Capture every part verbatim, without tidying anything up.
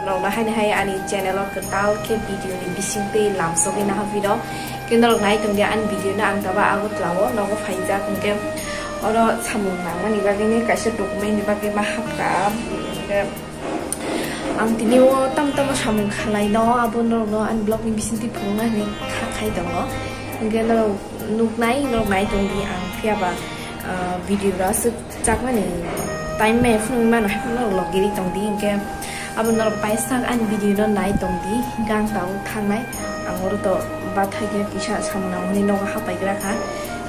Norokno haini hai ani channel o kwtal khe video ni bisingtwi lamsogwi nahaphi rok. Khe norok nai tongdi ani video no ang taba Agartala o nogo phaijak hwnkhe oro samung nangmani bagwi ni kaisa document ni bagwi ma hapkha. Hwnkhe ang tini o tamo tamo samung khalai no abo norokno ani vlog ni bisingtwi phunukna hinwi kha khai tongo. Hwnkhe norok nuknai, norok nai tongdi ang phiya ba, ah, video rok aswk chakmani time maya phunukmano hai phano logiri tongdi, hwnkhe abo norok paisa ani video no nai tongdi, hwnkhe ang tabuk thangnai, ang oro to bathai khe kisa samung nangmani nogo hapaigra kha,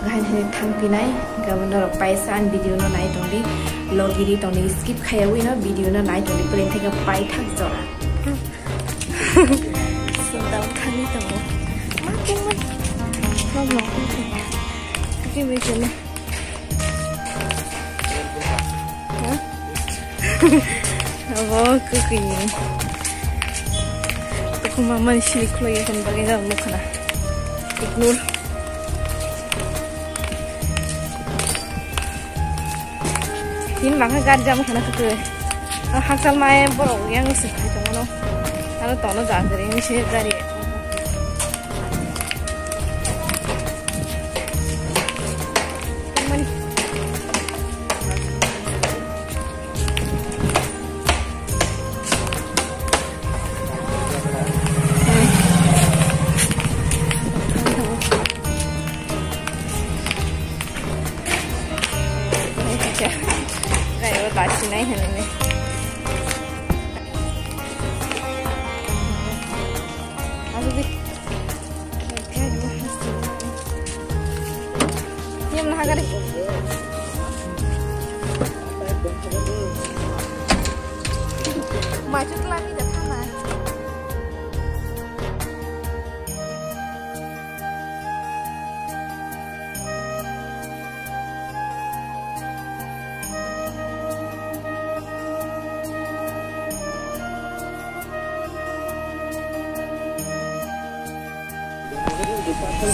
hwnkhe haini thangphinai, hwnkhe abo norok paisa ani video no nai tongdi, logiri tongdi, skip khaiyawi no video no nai tongdi, pore thangkhe paithak jora. Sundal thangwi tongo. Ma tongma. Tongma. Tini bai kena. Ha? Abo kwkwi ni. Toko mama ni siri khulai ya kan bagai na mukha na. Ignore. Tin bangkha gari jam khana kutui. Hakchal mai borok yang se khai tongmano. Aro tono jagri ni se gari. Gari o dasinai hinwi. Aswk di. Yam na hagari. Maju telah ni datang lah.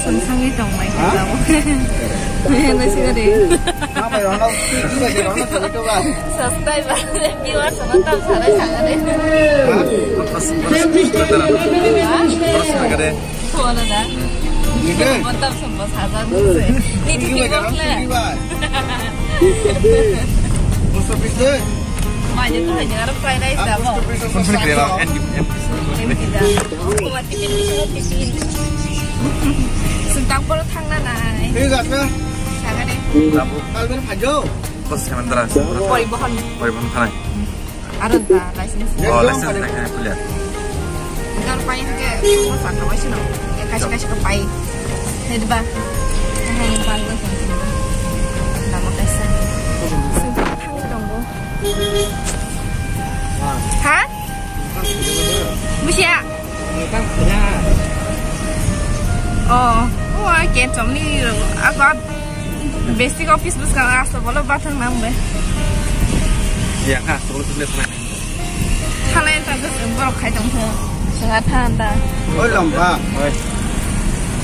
Songthangwi tongmai khe tamo. Naisingari. Subscriber, viewers, sama tam sana sana de. Hah? Bono da. Ini kan? Mantap, semua saja. Ini di vlog lah. Post office deh. Maju tuh hanya ngarep fried rice dah, mau. Post office. Yang tidak. Aku mati tiffin, tiffin. Sentang polo thang na nai. Ini gas na? Saga deh. Kalben ajo. Bus sementara. Poribohon. Poribohon thanai. Aro da license. Oh, license na kaya kuliah. Dor pai hake mo sa kawai sino. Kaisa kaisa ko pai. Hedba. Hai bang lo. Nama kaisa. Sing thang dong bo. Ha? Busia. Oh, oh, I can't tell me. Aku Basic office bwskango aswk bolo bathang nang bai. Ya, ha, solo solo sana. Thalai ta bwswk borok khai tong kho. Swnga tha anta. Oi, lomba. Oi.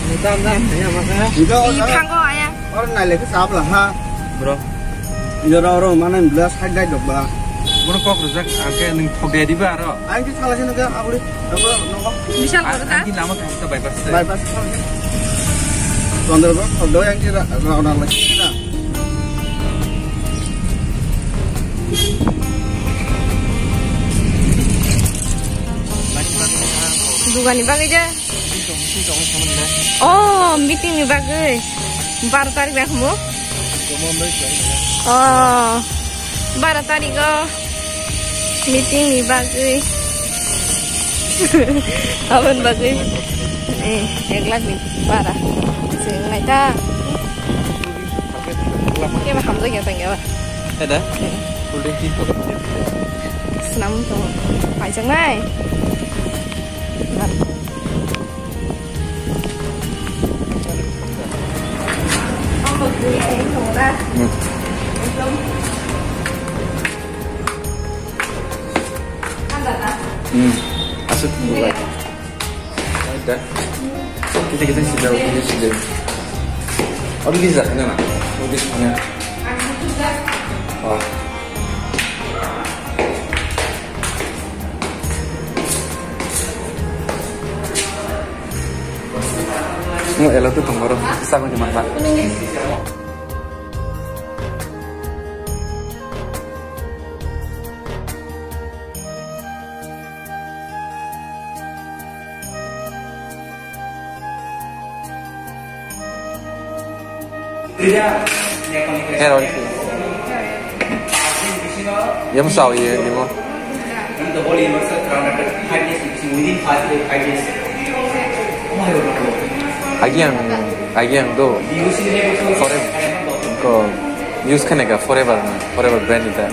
Ni tam da, ya, maka. Ni thango aya. Or nai le ke sab la ha. Bro. Yo ro ro mane glass hai dai dok ba. Bro kok rujak angke ning thok de di ba ro. Ang ki thalai sino ke aburi. Nongo, nongo. Bishal koro ta? Ang lama thang ta bypass se. Bypass thang. Tondor ba, tondor yang kira, rona lagi na. Dugani bagwi je. Oh, meeting ni bagwi. Baro tarik bai khumu? Oh, baro tarik o meeting ni bagwi. Aboni bagwi. Eh, ek lakh ni bara. Sing nai ta. Kema hamjak ya tang ya. Ada? Eh. Swnam tong. Paijak nai. Hmm. Aswk. Ada. Kita kita sudah, kita sudah. Abis dah, kenapa? Abis mana? Oh. Mo elo tu tongoro, sago di masa. Hero. Yam sao ye nimo. Agiang, agiang do. Forever. Ko use khane ka forever, forever brand ita.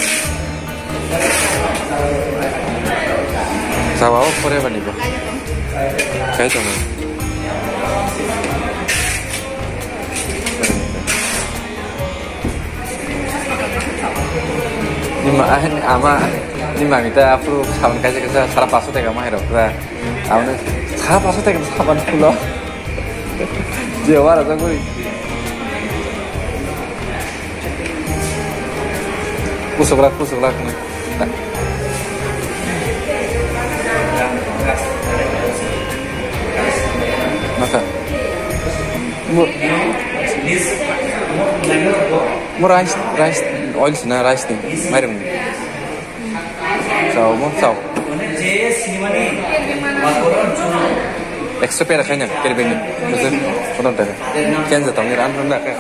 Sawa o forever ni bo. Kai to mo. Nima, ama, nima mita aphuru sabon kaisa kaisa sara paso teka ma hero pura. Aboni sara paso teka sabon phulo. Je wara jaguri. Kusuklak, kusuklak ni. Masa. Mo, mo rice, rice, oil sina rice ni, mairung ni. Sao, mo, sao. Extra pera khaina, kere bini. Betul, kono tega. Kenza tong ni ran ran na kha.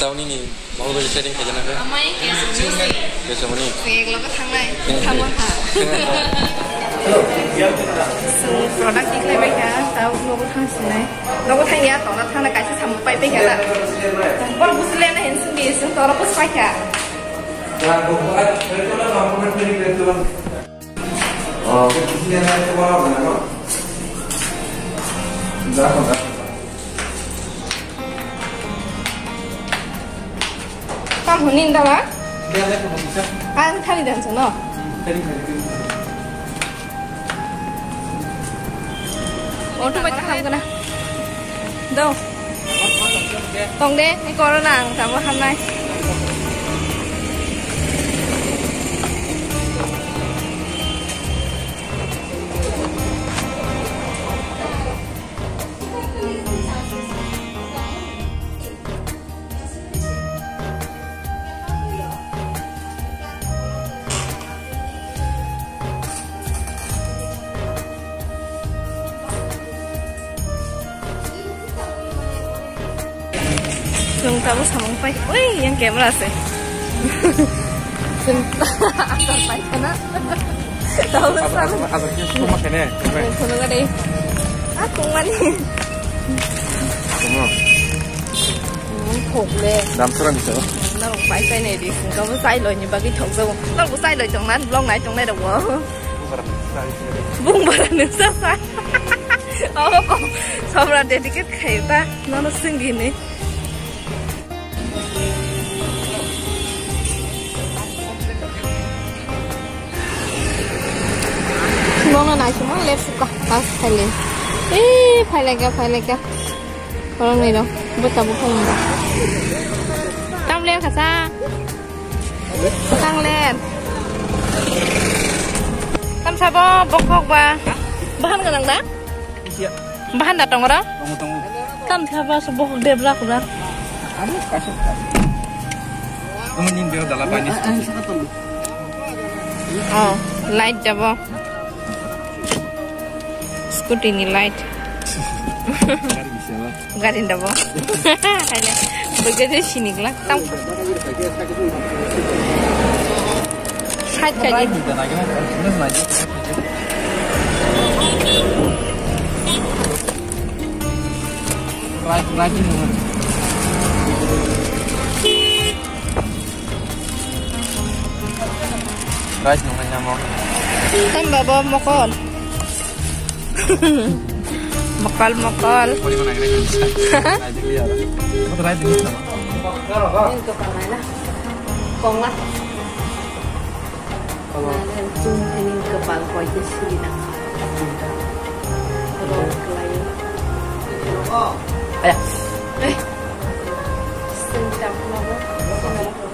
Tawni ni. Mau beli setting khaijana khe? Amai kesamani. Kesamani. Sek logo thangnai. Tamo ha. So, product tikhlai bai kha, tau logo thang sinai. Logo thang ya, tona thang na kaisa samung pai pai kha na. Bor busle na hin sung di sung toro pus pai kha. Tam huni dama? Ang thani dan sono. Auto bai kaham kana. Do. Tong de, ni corona ang tamo hamnai. Chwng tabuk samung pai. Ui, yang camera se. Chwng asar pai khana. Tabuk samung. Asar khe suma khene. Khunu gade. Ah, tungmani. Tungma. Thok le. Dam sora ni so. Na pai pai nai di. Chwng tabuk chai loi ni bagwi thok jabo. Tabuk chai loi tong na, vlog nai tong nai rok bo. Bung bara nungsa sa. Oh, sobra dedicate khai ta. Nono singini. Nono naisima lep suka pas phaile. Eh, phaile ka, phaile ka. Korong ni no, buta buta ni. Tam le kasa. Tang ler. Tam sabo bokhok ba. Bahan ganang da? Iya. Bahan da tongora? Tongo, tongo. Tam sabo so bokhok debra kura. Amo kasuk. Amo ning bero dala pani. Oh, light jabo. Scooty ni light. Gari bisa ba. Gari nda bo. Haile. Bwgede sini glak tam. Side kaji. Right, right. Rice nung nai namo. Tam babo mokon. Mokol, mokol. Ini kepala lah. Kong lah. Nah, dan zoom ini kepala kau itu sih, nah. Kalau kelai. Ayah. Eh. Sentap lah, Bu. Sentap.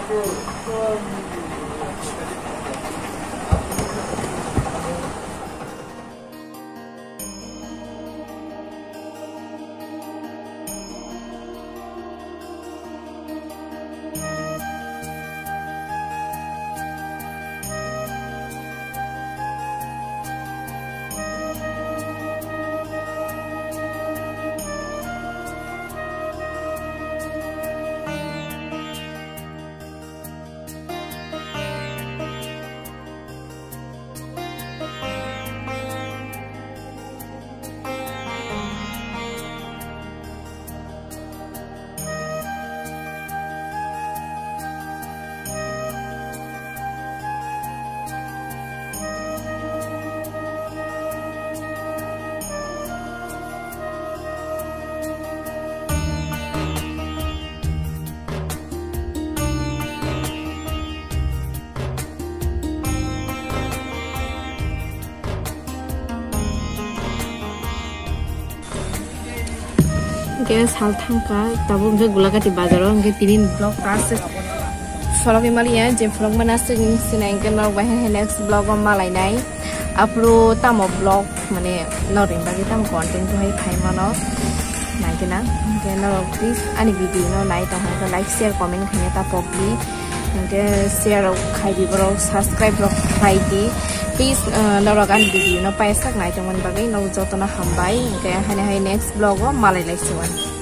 Hingke sal thangkha, tabuk hingke Gulagati bazaro hingke tini vlog ta aswk sologwi maliya, je vlog mano aswk sinai hingke norok bai hai next vlog o malainai. Aphuru tamo vlog mane norok ni bagwi tamo content bo hai phai mano naikhe na. Hingke norok please ani video no nai tong hingke like, share, comment khaina ta pokdi. Hingke share rok khai di borok, subscribe rok khai di. Please, uh, norok ani video no paisak nai tongmani bagwi norok jotono hambai. Hingke haino hai next vlog o malai lai siwan.